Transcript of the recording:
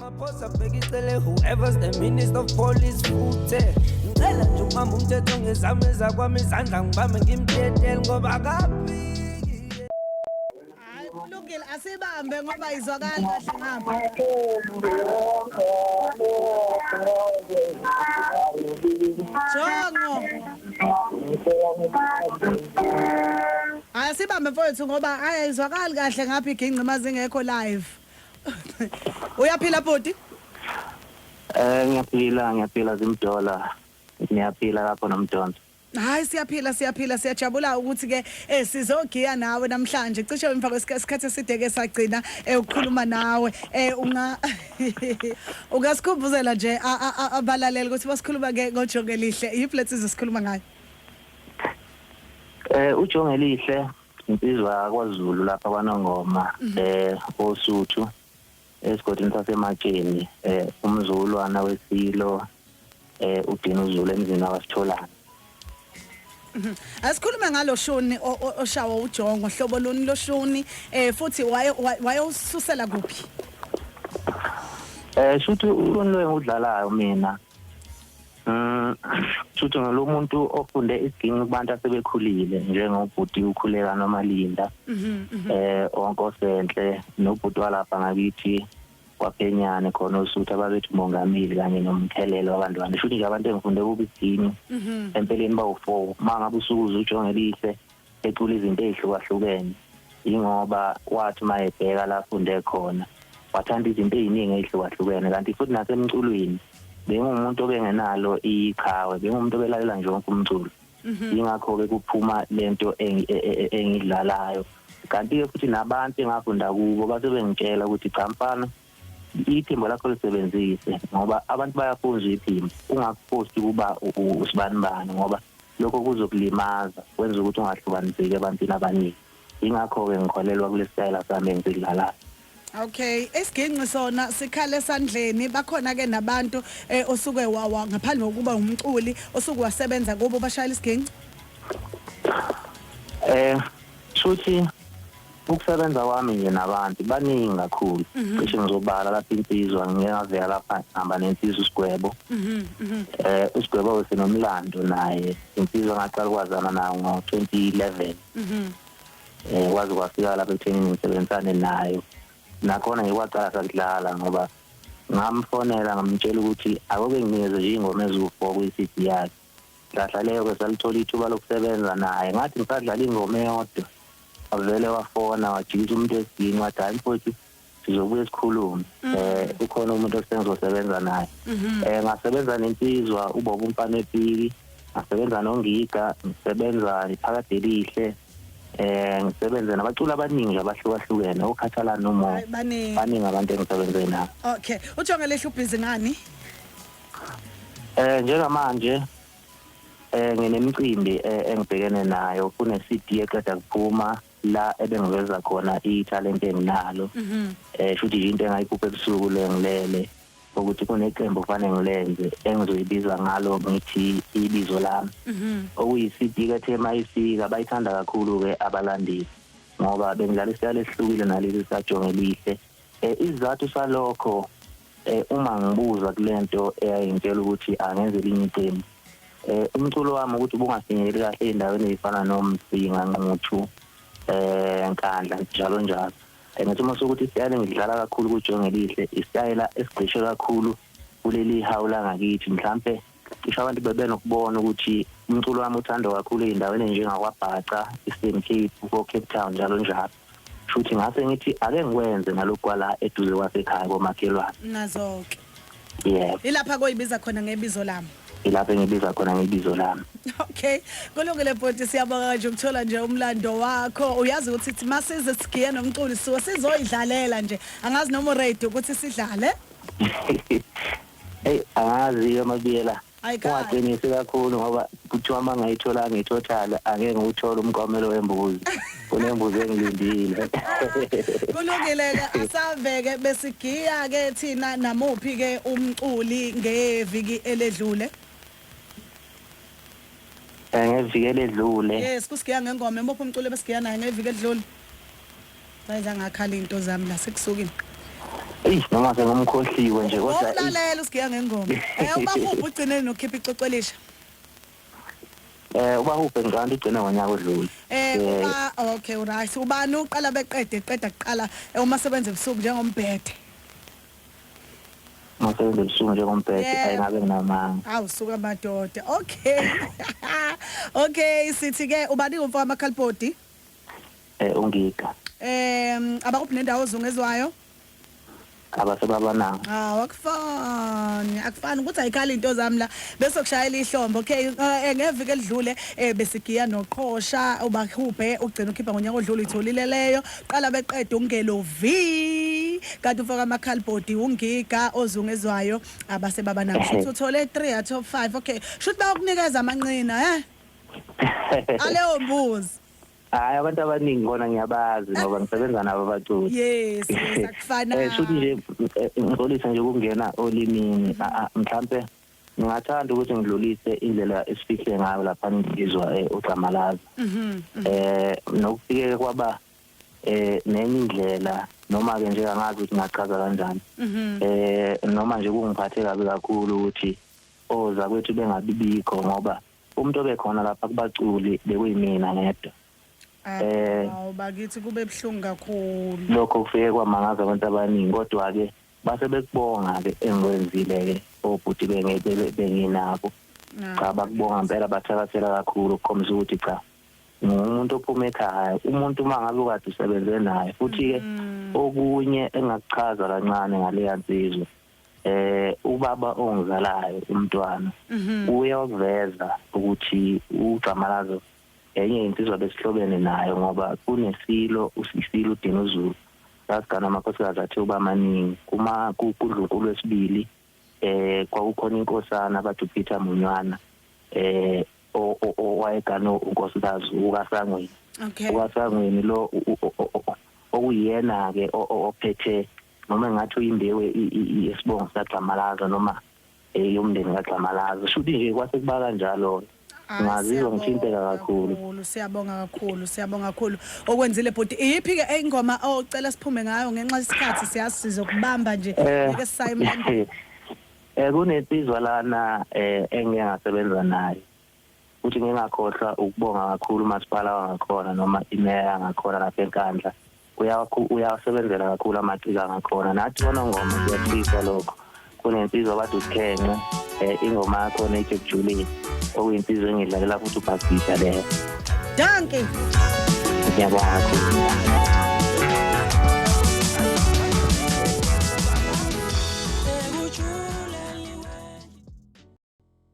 Ramaphosa bheka icele, whoever's the minister of police futhe. Ngicela nje ukubamba umthetho ngezami ezakwami izandla, ngibambe ngimtetele ngoba akaphiki. Hayi, kulungile, asibambe ngoba izwakala kahle ngapha. Jongo. Hayi, asibambe mfowethu ngoba hayi ayizwakali kahle ngapha iginci mazingekho live. Uyaphila bhuti? Ngiyaphila, ngiyaphila Zimdola. Ngiyaphila lapho nomdonso. Hayi, siyaphila, siyaphila, siyajabula ukuthi ke sizogiya nawe namhlanje cishe emva kwesikhathi eside ke sagcina ukukhuluma nawe. Unga ungasikhumbuzela nje abalaleli ukuthi basikhuluma ke ngoJongelihle, yiphi lensizwa sikhuluma ngayo? UJongelihle insizwa kwaZulu lapha kwaNongoma, oSuthu, esigodini saseMatsheni, umzukulwana wesilo uDinuzulu emzini wakwaSitholana. Asikhulume ngalo shuni oshawa uJongo, hlobo luni loshuni, futhi waye wayewususela kuphi? Shuthi ushuni lo engudlalayo mina, shuthi ngalo muntu ofunde isiginci kubantu asebekhulile njengobhuti uKhuleka noMalinda, onkosenhle nobhuti walapha ngakithi kwaphenyane khona oSuthu ababethi umongameli kanye nomkhelelo wabantwana. Shuthi nje abantu engifunde kubo isiginci empeleni bawu-4. Uma ngabe usukuze uJongelihle ecula izinto ey'hlukahlukene, yingoba wathi uma ebheka la afunde khona wathanda izinto ey'ningi ey'hlukahlukene. Kanti futhi nasemculweni bengumuntu obengenalo iqhawe, bengumuntu obelalela nje wonke umculo. Yingakho-ke kuphuma lento engidlalayo. Kanti-ke futhi nabantu engafunda kubo base bengitshela ukuthi cha mfana, iphimbo lakho lisebenzise ngoba abantu bayafunza iphimbo, ungakufosti ukuba usibanibani ngoba lokho kuzokulimaza, kwenza ukuthi ungahlukaniseki ebantwini abaningi. Yingakho-ke ngikholelwa kule sitayela sami engisidlalayo. Okay, isiginci sona sikhala esandleni. Bakhona ke nabantu osuke wawa ngaphandle kokuba umculi osuke wasebenza kubo bashayela isiginci? Shuthi ukusebenza kwami nje nabantu baningi kakhulu. Cishe ngizobala lapha insizwa, ngike ngavela lapha ngihamba nensizwa uSigwebo. USigwebo sinomlando naye, insizwa ngaqala ukwazana nayo ngo-2011. Kwaze kwafika lapha ekutheni ngisebenzisane nayo. Nakhona nje kwaqala sakudlala ngoba ngamfonela ngamtshela ukuthi akoke nginikeze nje iy'ngoma eziwu-4 kwi-CD yakhe. Lahla leyo-ke salithola ithuba lokusebenza naye. Ngathi ngisadlala ingoma eyodwa, wavele wafona wajikisa umuntu esiginci wathi hhayi mfowethu, sizobuye sikhulume. Ukhona umuntu esengizosebenza naye. Ngasebenza nensizwa uBobo Umfana Epiki, ngasebenza noNgiga, ngisebenza iPhakade Elihle. Ngisebenze nabaculi abaningi nje abahlukahlukene, okhathala nomo. Hayi, baningi. Baningi abantu engisebenze nabo. Okay, uJongelihle ubhizi ngani? Njengamanje nginemicimbi engibhekene nayo. Kune CD eqeda kuphuma la ebengiveza khona italent enginalo. Shuthi nje into engayiphupha ebusuku le ngilele ukuthi kuneqembu kufanele ngilenze engizoyibiza ngalo ngithi Ibizo Lami. Okuyi CD kethe mayifika bayithanda kakhulu ke abalandeli ngoba bengidlala isitayela esihlukile nalesi saJongelihle. Isizathu salokho, uma ngibuza kulento eyayingitshela ukuthi angenze elinye iqembu, umculo wami ukuthi ubungafinyeleli kahle ey'ndaweni ey'fana noMsinga, Nquthu, Nkandla, njalo njalo. Ngesimo sokuthi isitayela engidlala kakhulu kuJongelihle isitayela esigqishe kakhulu kuleli hawu langakithi, mhlampe cishe abantu bebenokubona ukuthi umculo wami uthandwa kakhulu ey'ndaweni ey'njengakwaBhaca, Eastern Cape, ko-Cape Town, njalo njalo. Shuthi ngase ngithi ake ngikwenze nalokhu kwala eduze kwasekhaya komakhelwane. Nazo-ke. Yebo. Ilapha koyibiza khona ngebizo lami. Ilapho engibiza khona ngebizo lami. Okay, kulungile bhuti, siyabonga nje ukuthola nje umlando wakho. Uyazi ukuthi masize sigiye nomculi suke sizoyidlalela nje. Angazi noma ready ukuthi sidlale. Hey, angazi amabiyela. Ayikazi. Ungaqinisi kakhulu ngoba kuthiwa uma ngayitholanga i-total angeke ngiwuthole umklomelo wembuzi. Kunembuzi engilindile. Kulungile ke, asambeke besigiya ke thina namuphi ke umculi ngeviki eledlule? Ngeviki eledlule. Yes, kusigiya ngengoma, imuphi umculi besigiya naye ngeviki edlule? Bayiza ngakhala into zami la sekusukile. Eyi, noma sengumkhohliwe nje kodwa eyi, Wawulalela usigiya ngengoma. Ubahubhe ugcine nokhipha icwecwe elisha. Ubahubhe ngicabanga ugcine ngonyaka odlule. Uba okay, right. Ubani uqala beqede qeda kuqala uma sebenza ebusuku njengombhede? Masebenza ebusuku njengombhede? Yebo. Ayi, ngabe nginamanga. Awu, suka madoda. Okay. Okay, sithi ke ubani umfo wamakhalibhodi? Ungiga. Abakuphi nendawo ozungezwayo? Abasebabananga. Ah, akufani. Akufani ukuthi ayikhali into zami la bese kushayela ihlombe. Okay, ngeviki elidlule besigiya noqhosha ubahubhe ugcina ukhipha ngonyaka odlule itholile leyo. Qala beqeda ungelo V. Kanti ufaka amakhalibhodi ungiga ozungezwayo abasebaba nabo. Shuthi uthole 3 out of 5. Okay, shuthi bayokunikeza amanqina eh? Aleyo mbuzi. Hayi, abantu abaningi khona ngiyabazi ngoba ngisebenza nabo abaculi. Yes, akufana. Shuthi nje ngixolisa nje ukungena olimini. Mhlambe ngingathanda ukuthi ngidlulise indlela esifihle ngayo lapha insizwa uGxamalaza. Nokufike kwaba nenye indlela noma ke nje angazi ukuthi ngachaza kanjani. Noma nje kungiphathe kabi kakhulu ukuthi oza kwethu bengabibikho ngoba umuntu obekhona lapha kubaculi bekuyimina ngedwa. Awu bakithi, kube buhlungu kakhulu. Lokho kufike kwamangaza abantu abaningi, kodwa ke base bekubonga ke engikwenzile ke obhuti benginabo. Cha, bakubonga impela, bathakathela kakhulu ukukhombisa ukuthi cha, ngumuntu ophuma ekhaya umuntu uma ngabe ukade usebenze naye. Futhi ke okunye engakuchaza kancane ngaleya nsizwa, ubaba ongizalayo umntwana uyakuveza ukuthi uGxamalazo enye insizwa besihlobene nayo ngoba kunesilo usisilo uDinuzulu sasigana amakhosikazi athe uba maningi kuma kudlunkulu wesibili. Kwakukhona inkosana abathi uPeter Munywana owayegana unkosikazi ukaSangweni. UkaSangweni lo okuyena ke ophethe noma engathi uyimbewu yesibongo saGxamalaza noma yomndeni kaGxamalaza. Shuthi nje kwase kuba kanjalo. Ngazizwa ngithinteka kakhulu. Siyabonga kakhulu, siyabonga kakhulu okwenzile bhuti. Iyiphi ke ingoma ocela siphume ngayo ngenxa yesikhathi? Siyasiza ukubamba nje, ngeke sisaye emlandweni. Kunensizwa lana engike ngasebenza nayo futhi ngingakhohlwa ukubonga kakhulu umasipala wangakhona noma imeya yangakhona lapha eNkandla. Uyawasebenzela kakhulu amaciko angakhona, nathi konongoma siyafisa lokho. Kunensizwa bathi uKhenqe, ingoma yakhona ithi Ekujuleni, okuyinsizwa engidlalela futhi ubhasita leyo. Dankie. Ngiyabonga kakhulu.